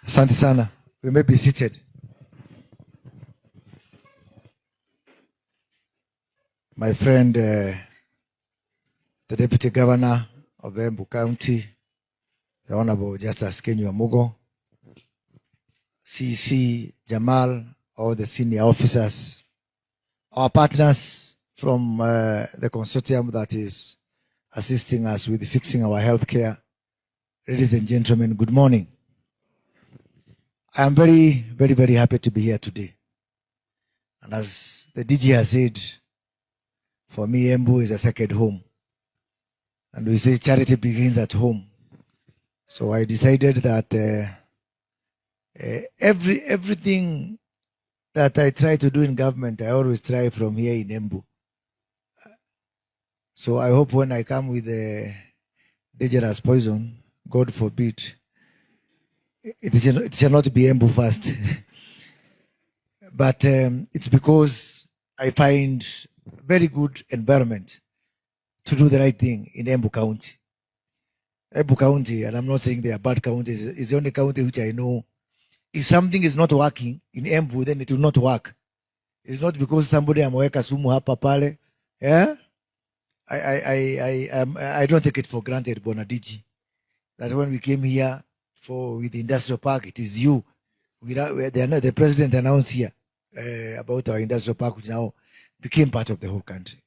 Asante sana. We may be seated. My friend, the Deputy Governor of Embu County, the Honorable Justice Kinyua Mugo, CC Jamal, all the senior officers, our partners from the consortium that is assisting us with fixing our healthcare. Ladies and gentlemen, good morning. I am very, very, very happy to be here today. And as the DG has said, for me, Embu is a second home. And we say charity begins at home. So I decided that everything that I try to do in government, I always try from here in Embu. So I hope when I come with a dangerous poison, God forbid, it shall not be Embu first. But it's because I find very good environment to do the right thing in Embu County. Embu County, and I'm not saying they are bad counties, is the only county which I know. If something is not working in Embu, then it will not work. It's not because somebody ameweka sumu hapa pale. Yeah? I don't take it for granted, Bwana DG, that when we came here for with the industrial park, it is you. The president announced here about our industrial park, which now became part of the whole country.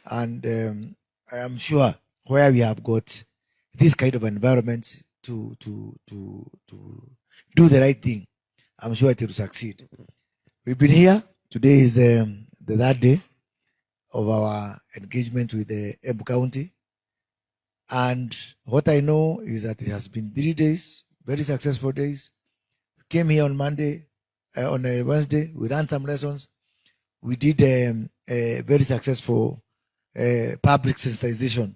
And I am sure where we have got this kind of environment to do the right thing, I'm sure it will succeed. We've been here. Today is the third day of our engagement with the Embu County. And what I know is that it has been 3 days, very successful days. We came here on Monday, on a Wednesday, we learned some lessons. We did a very successful public sensitization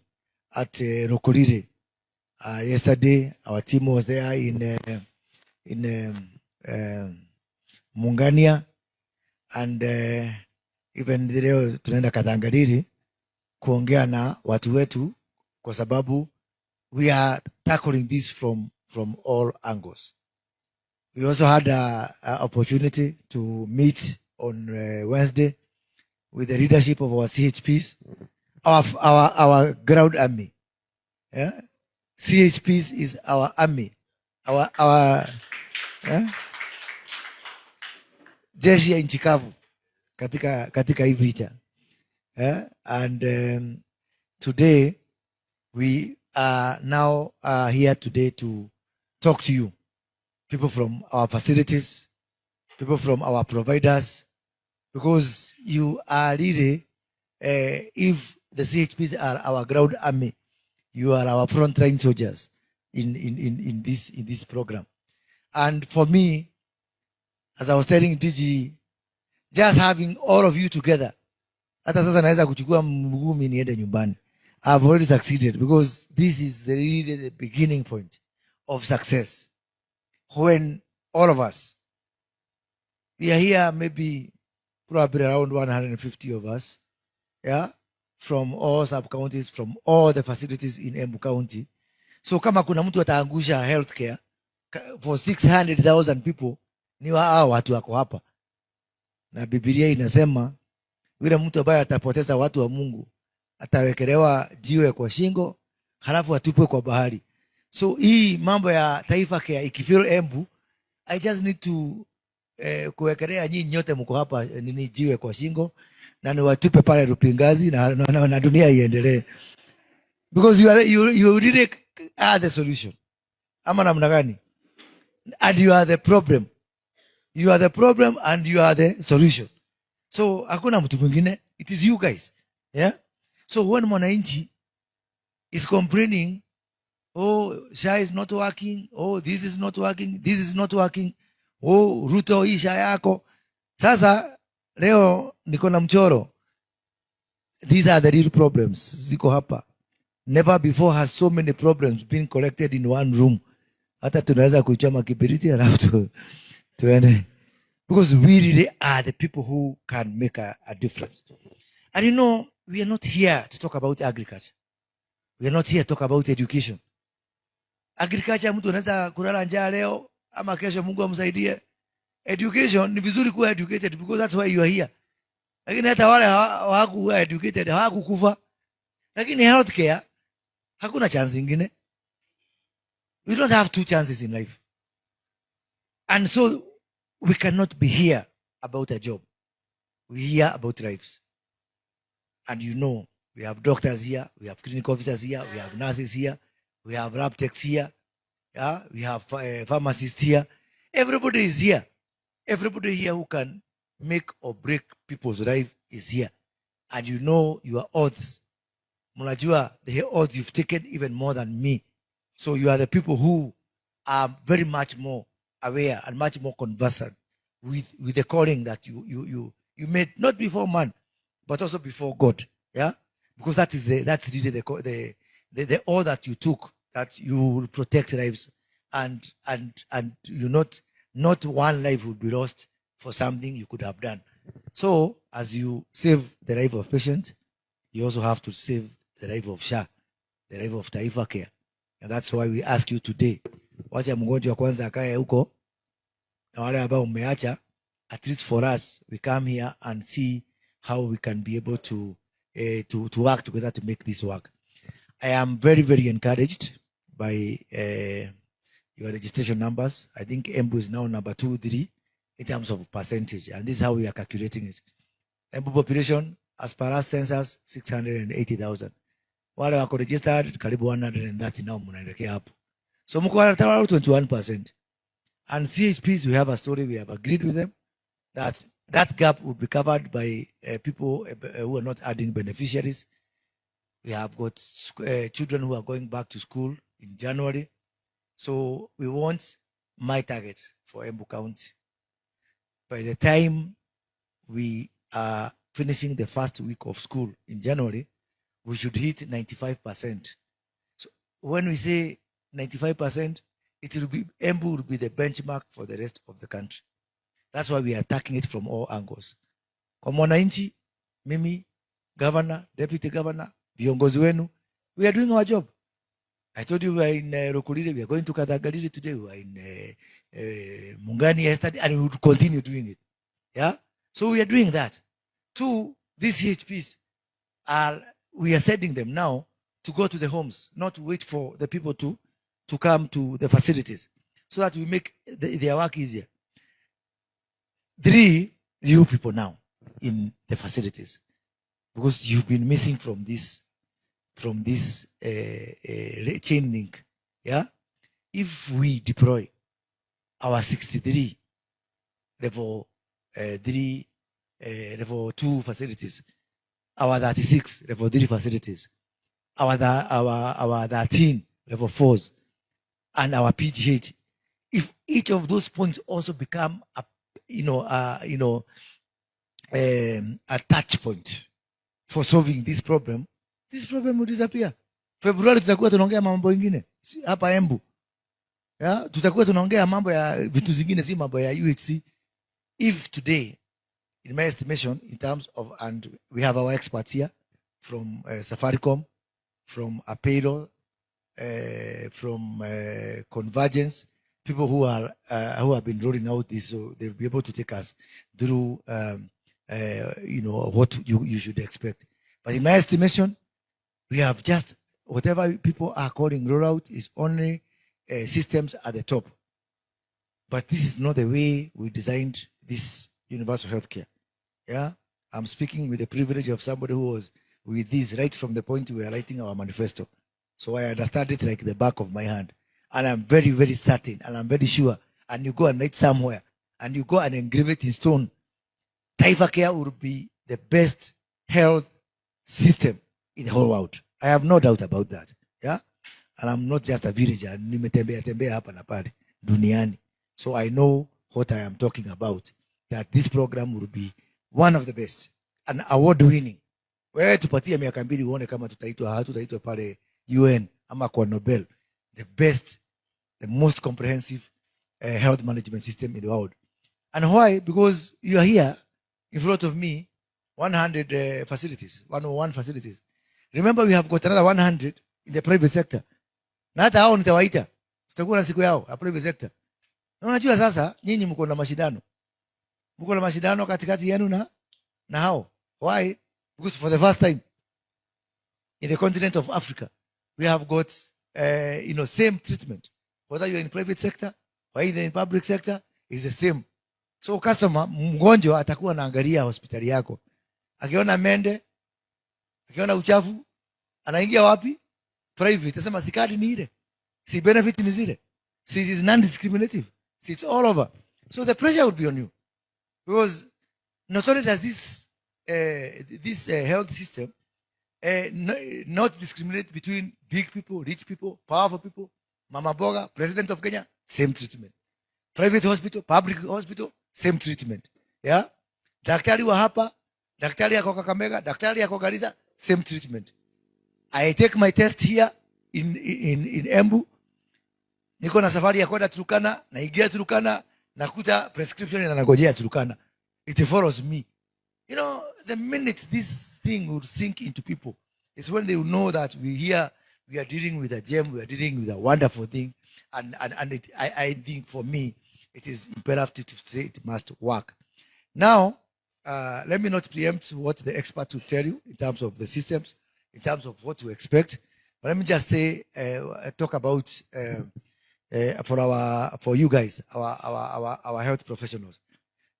at Rokorire. Yesterday, our team was there in Mungania, and even leo tunaenda Kathangariri kuongea na watu wetu kwa sababu we are tackling this from all angles. We also had a opportunity to meet on Wednesday with the leadership of our CHPs, our ground army. Yeah? CHPs is our army, our yeah? Jeshi ya nchi kavu katika hii vita. Yeah? And today we are now here today to talk to you, people from our facilities, people from our providers, because you are really, if the CHPs are our ground army, you are our frontline soldiers in this program. And for me, as I was telling DG, just having all of you together, hata sasa naweza kuchukua mguu mimi niende nyumbani. I've already succeeded, because this is really the beginning point of success. When all of us, we are here, maybe probably around 150 of us, yeah, from all sub-counties, from all the facilities in Embu County. So kama kuna mtu ataangusha healthcare for 600,000 people, ni hao watu wako hapa. Na Biblia inasema yule mtu ambaye atapoteza watu wa Mungu atawekelewa jiwe kwa shingo halafu atupwe kwa bahari. So hii mambo ya Taifa Care ikifail Embu, I just need to kuwekelea nyinyi nyote mko hapa nini jiwe kwa shingo na niwatupe pale Rupingazi na dunia iendelee, because you really are the solution, ama namna gani? And you are the problem, you are the problem and you are the solution. So hakuna mtu mwingine, it is you guys, yeah. So when mwananchi is complaining, oh, SHA is not working, oh, this is not working, this is not working, oh, Ruto hii SHA yako. Sasa leo niko na mchoro. These are the real problems ziko hapa. Never before has so many problems been collected in one room. Hata tunaweza kuichoma kibiriti alafu tuende, because we really are the people who can make a difference. And we are not here to talk about agriculture. We are not here to talk about education. Agriculture, mtu anaweza kulala njaa leo Ama kesho Mungu amsaidie. Education ni vizuri kuwa educated because that's why you are here. Lakini hata wale hawakuwa educated hawakukufa. Lakini healthcare hakuna chance ingine. We don't have two chances in life. And so we cannot be here about a job. We hear about lives. And we have doctors here, we have clinical officers here, we have nurses here, we have lab techs here, yeah, we have pharmacists here. Everybody is here. Everybody here who can make or break people's life is here. And you know your oaths. Mnajua the oath you've taken even more than me. So you are the people who are very much more aware and much more conversant with the calling that you made, not before man, but also before God. Yeah? Because that's really the oath that you took, that you will protect lives and you not one life will be lost for something you could have done. So as you save the life of patients, you also have to save the life of SHA, the life of Taifa Care. And that's why we ask you today, wacha mgonjwa kwanza akae huko na wale ambao mmeacha, at least for us, we come here and see how we can be able to work together to make this work. I am very, very encouraged by your registration numbers. I think Embu is now number 2, 3 in terms of percentage, and this is how we are calculating it. Embu population, as per our census, 680,000. Wale wako registered karibu 130 now mnaelekea hapo. So mko around 21%. And CHPs, we have a story, we have agreed with them that that gap will be covered by people who are not adding beneficiaries. We have got children who are going back to school in January. So we want my target for Embu County. By the time we are finishing the first week of school in January, we should hit 95%. So when we say 95%, it will be Embu will be the benchmark for the rest of the country. That's why we are attacking it from all angles. Kwa mwananchi, mimi, governor, deputy governor, viongozi wenu, we are doing our job. I told you we are in Rokulire, we are going to Kathangalili today, we are in Mungani yesterday, and we will continue doing it. Yeah? So we are doing that. Two, these CHPs are, we are sending them now to go to the homes, not wait for the people to come to the facilities, so that we make their work easier. Three, you people now in the facilities, because you've been missing from this chain link. Yeah, if we deploy our 63 level 3, level 2 facilities, our 36 level 3 facilities, our 13 level 4s, and our PGH, if each of those points also become a you know you know a touch point for solving this problem will disappear. February tutakuwa tunaongea mambo ingine si, hapa Embu, yeah? Tutakuwa tunaongea mambo ya vitu zingine, si mambo ya UHC. If today, in my estimation, in terms of, and we have our experts here from Safaricom, from Apero, from Convergence, people who have been rolling out this, so they'll be able to take us through, what you should expect. But in my estimation, we have just whatever people are calling rollout is only systems at the top. But this is not the way we designed this universal healthcare. Yeah, I'm speaking with the privilege of somebody who was with this right from the point we were writing our manifesto. So I understand it like the back of my hand. And I'm very, very certain and I'm very sure. And you go and write somewhere and you go and engrave it in stone. Taifa Care will be the best health system in the whole world. I have no doubt about that. Yeah? And I'm not just a villager. Nimetembea tembea hapa na pale duniani. So I know what I am talking about. That this program will be one of the best and award winning. Wewe tupatie miaka 2 uone kama tutaitwa hatutaitwa pale UN ama kwa Nobel. The best, the most comprehensive health management system in the world. And why? Because you are here in front of me, 100 facilities, 101 facilities. Remember, we have got another 100 in the private sector. Na hata hao nitawaita. Tutakuwa na siku yao ya private sector. Na unajua sasa nyinyi mko na mashindano. Mko na mashindano katikati yenu na hao. Why? Because for the first time in the continent of Africa, we have got same treatment. Whether you're in private sector or either in public sector, is the same. So customer, mgonjwa atakuwa anaangalia hospitali yako. Akiona mende, akiona uchafu, anaingia wapi? Private. Asema si kadi ni ile. Si benefit ni zile. Si it is non-discriminative. Si it's all over. So the pressure will be on you. Because not only does this health system no, not discriminate between big people, rich people, powerful people, Mama Mboga, President of Kenya, same treatment. Private hospital, public hospital, same treatment. Yeah? Daktari wa hapa, daktari ako Kakamega, daktari ako Garissa, same treatment. I take my test here in Embu. Niko na safari ya kwenda Turkana, naingia Turkana, nakuta prescription inanangojea Turkana. It follows me. The minute this thing will sink into people, is when they will know that we here, we are dealing with a gem, we are dealing with a wonderful thing. And I think for me, it is imperative to say it must work. Now, let me not preempt what the expert will tell you in terms of the systems, in terms of what to expect. But let me just say, talk about for you guys, our health professionals.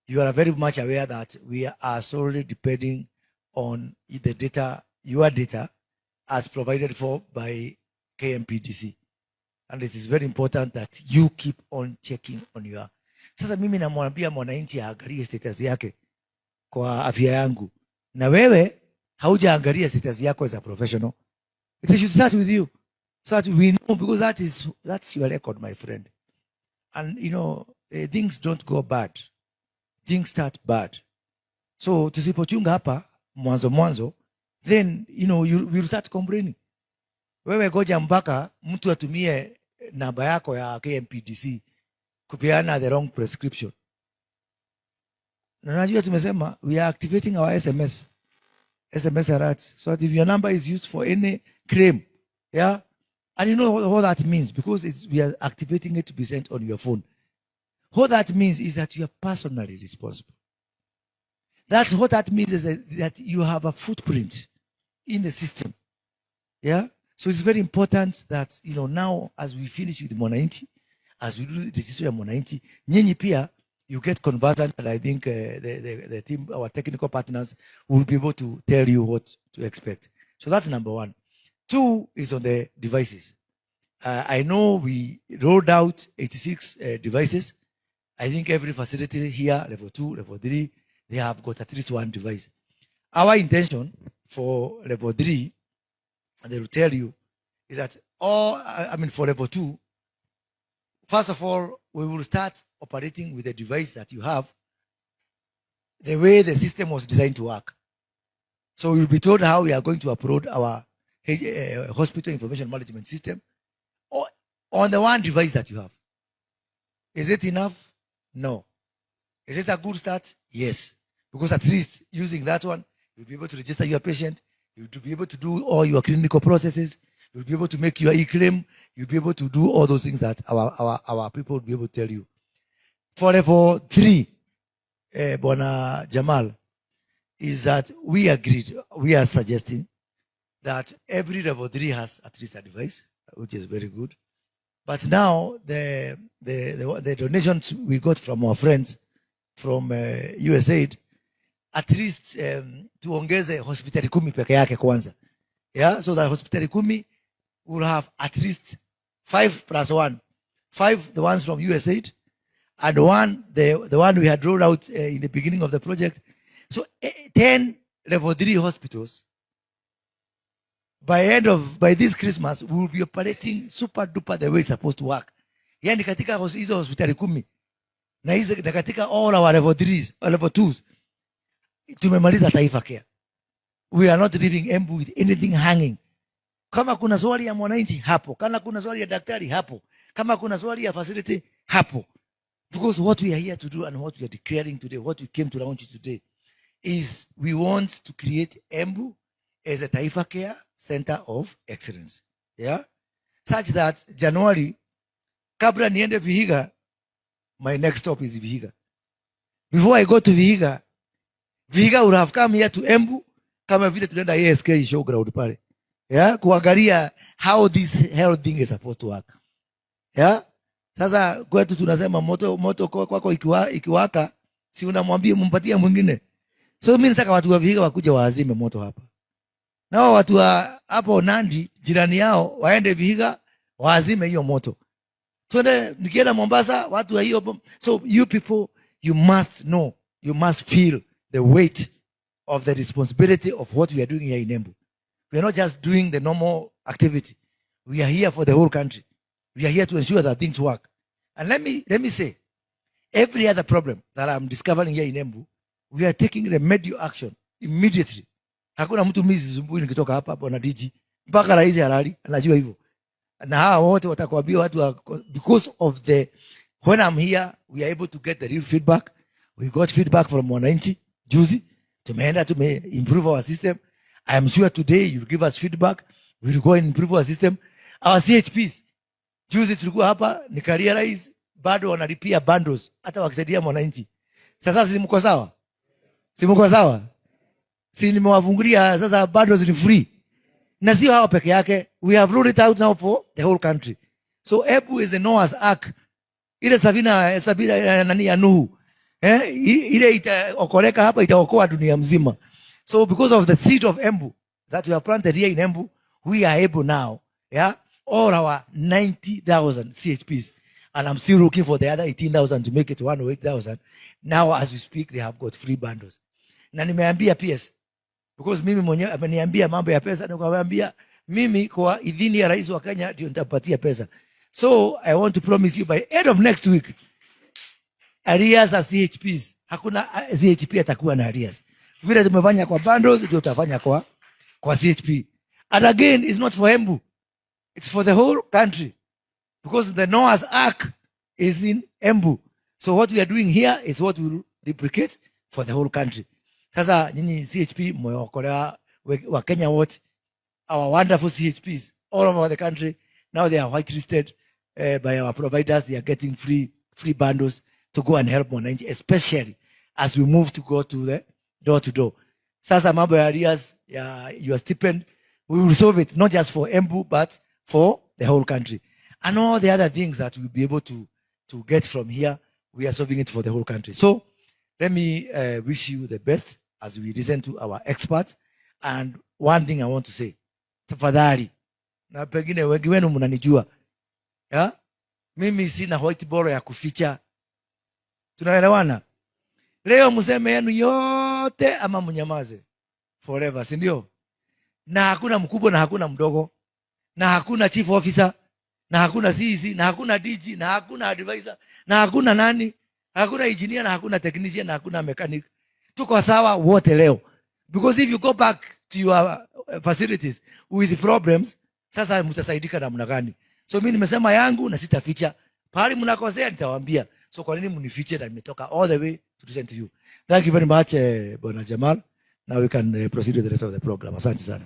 You are very much aware that we are solely depending on the data, your data, as provided for by KMPDC. And it is very important that you keep on checking on your. Sasa mimi namwambia mwananchi aangalie status yake kwa Afya Yangu, na wewe haujaangalia status yako as a professional. It should start with you so that we know, because that's your record, my friend. And things don't go bad, things start bad. So tusipochunga hapa mwanzo mwanzo, then you will start complaining. Wewe goja mpaka mtu atumie namba yako ya KMPDC kupeana the wrong prescription. Na najua tumesema we are activating our SMS alerts so that if your number is used for any claim, yeah, and you know what that means, because we are activating it to be sent on your phone. What that means is that you are personally responsible. That's what that means, is that you have a footprint in the system. Yeah? So it's very important that now as we finish with Mwananchi, as we do the decision ya Mwananchi, nyinyi pia you get conversant, and I think the team, our technical partners, will be able to tell you what to expect. So that's number one. Two is on the devices. I know we rolled out 86 devices. I think every facility here, level 2, level 3, they have got at least one device. Our intention for level 3, and they will tell you, is that all, I mean, for level 2, first of all, we will start operating with the device that you have the way the system was designed to work. So we'll be told how we are going to upload our hospital information management system or on the one device that you have. Is it enough? No. Is it a good start? Yes. Because at least using that one, you'll be able to register your patient, you'll be able to do all your clinical processes, you'll be able to make your e-claim, you'll be able to do all those things that our people will be able to tell you. For level 3, Bwana Jamal, is that we agreed, we are suggesting that every level 3 has at least a device, which is very good. But now the donations we got from our friends from USAID, at least tuongeze hospitali 10 peke yake kwanza. Yeah, so that hospitali 10 will have at least 5 plus 1. 5, the ones from USAID, and 1, the one we had rolled out in the beginning of the project. So 10 level 3 hospitals. By this Christmas, we will be operating super duper the way it's supposed to work. Yani katika hizo hospitali 10 na hizo, na katika all our level 3s, level 2s, tumemaliza Taifa Care. We are not leaving Embu with anything hanging. Kama kuna swali ya mwananchi hapo, kama kuna swali ya daktari hapo, kama kuna swali ya facility hapo. Because what we are here to do and what we are declaring today, what we came to launch today, is we want to create Embu as a Taifa Care Center of Excellence. Yeah? Such that January, kabla niende Vihiga, My next stop is Vihiga. Before I go to Vihiga, Vihiga will have come here to Embu kama vile tunaenda ASK showground pale. Yeah, kuangalia how this health thing is supposed to work. Yeah? Sasa kwetu tunasema moto moto kwako ikiwaka, si unamwambia mumpatie mwingine. So mimi nataka watu wa Vihiga wakuja waazime moto hapa. Na wao watu wa hapo Nandi jirani yao waende Vihiga waazime hiyo moto. Twende, nikienda Mombasa watu wa hiyo. So you people, you must know, you must feel the weight of the responsibility of what we are doing here in Embu. We are not just doing the normal activity. We are here for the whole country. We are here to ensure that things work. And let me say, every other problem that I'm discovering here in Embu, we are taking remedial action immediately. Hakuna mtu mimi sisumbui nikitoka hapa, bwana DG, mpaka rais halali anajua hivyo. Na hawa wote watakwambia watu wa, because of the when I'm here, we are able to get the real feedback. We got feedback from wananchi juzi. Tumeenda tume improve our system. I am sure today you will give us feedback. We will go and improve our system. Our CHPs, juzi tulikuwa hapa nikarealize bado wanalipia bundles hata wakisaidia mwananchi. Sasa si mko sawa? Si mko sawa? Si nimewafungulia sasa bundles ni free. Na sio hawa peke yake. We have rolled it out now for the whole country. So Embu is a Noah's Ark. Ile safina nani ya Nuhu. Eh, ile itaokoleka hapa itaokoa dunia mzima. So because of the seed of Embu that we have planted here in Embu, we are able now, yeah, all our 90,000 CHPs, and I'm still looking for the other 18,000 to make it 108,000. Now as we speak, they have got free bundles. Na nimeambia PS, because mimi mwenyewe ameniambia mambo ya pesa, nikamwambia mimi kwa idhini ya rais wa Kenya ndio nitapatia pesa. So I want to promise you by end of next week, arrears za CHPs, hakuna CHP atakuwa na arrears. Vile tumefanya kwa bundles ndio tutafanya kwa CHP. And again, it's not for Embu. It's for the whole country. Because the Noah's Ark is in Embu. So what we are doing here is what we will replicate for the whole country. Sasa nyinyi CHP mmeokolewa, wa Kenya wote, our wonderful CHPs all over the country. Now they are whitelisted by our providers. They are getting free bundles to go and help mwananchi, especially as we move to go to the door to door. Sasa mambo ya arrears ya your stipend, we will solve it not just for Embu but for the whole country. And all the other things that we'll be able to get from here, we are solving it for the whole country. So let me wish you the best as we listen to our experts. And one thing I want to say, tafadhali, na pengine wengi wenu mnanijua, ya? Mimi sina white ball ya kuficha. Tunaelewana? Leo mseme yenu yote ama mnyamaze forever, si ndio? Na hakuna mkubwa na hakuna mdogo na hakuna chief officer na hakuna CEC na hakuna DG na hakuna advisor na hakuna nani, hakuna engineer na hakuna technician na hakuna mechanic. Tuko sawa wote leo, because if you go back to your facilities with problems, sasa mtasaidika namna gani? So mimi nimesema yangu na sitaficha. Pahali mnakosea nitawaambia. So kwa nini mnifiche na nimetoka all the way to listen to you? Thank you very much, Bwana Jamal. Now we can proceed with the rest of the program. Asante sana.